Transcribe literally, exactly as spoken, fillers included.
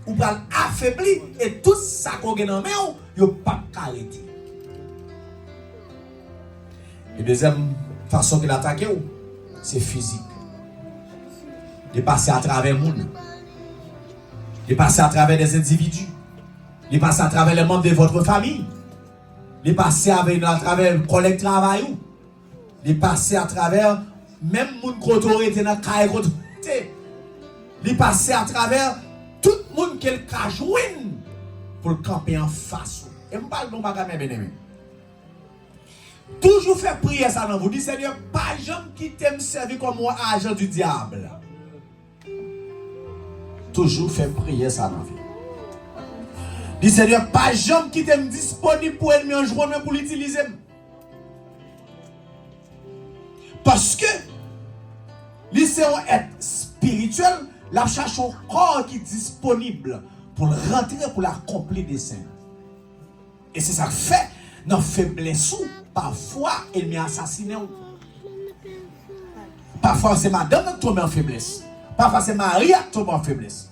Ou pral afebli e tout sa ke w gen nan men w, yo p ap ka rete. E dezyèm fason ke l atake w, se fizik. Li pase atravè moun. Li pase atravè des individus. Li pase atravè les membres de votre famille. Li pase avè, atravè kòlèg travay ou. Li pase atravè menm moun kote w rete nan kay kote w rete. Li pase atravè tout moun ke l ka jwenn pou l kanpe anfas ou. E m pral di w yon bagay, mè byeneme. Toujou fè priyè sa nan vi w. Di, Senyè, pa janm kite m sèvi kòm yon ajan di dyab. Toujou fè priyè sa nan vi w. Di, Senyè, pa janm kite m disponib pou ènmi an jwenn mwen pou l itilize m. Paske li se yon èt espirityèl, l ap chache yon kò ki disponib pou l rantre, pou l akonpli desen. E se sa k fè, nan feblès ou, pafwa ènmi an asasinen w. Pafwa se madanm nan k tonbe an feblès. Pafwa se mari a k tonbe an feblès.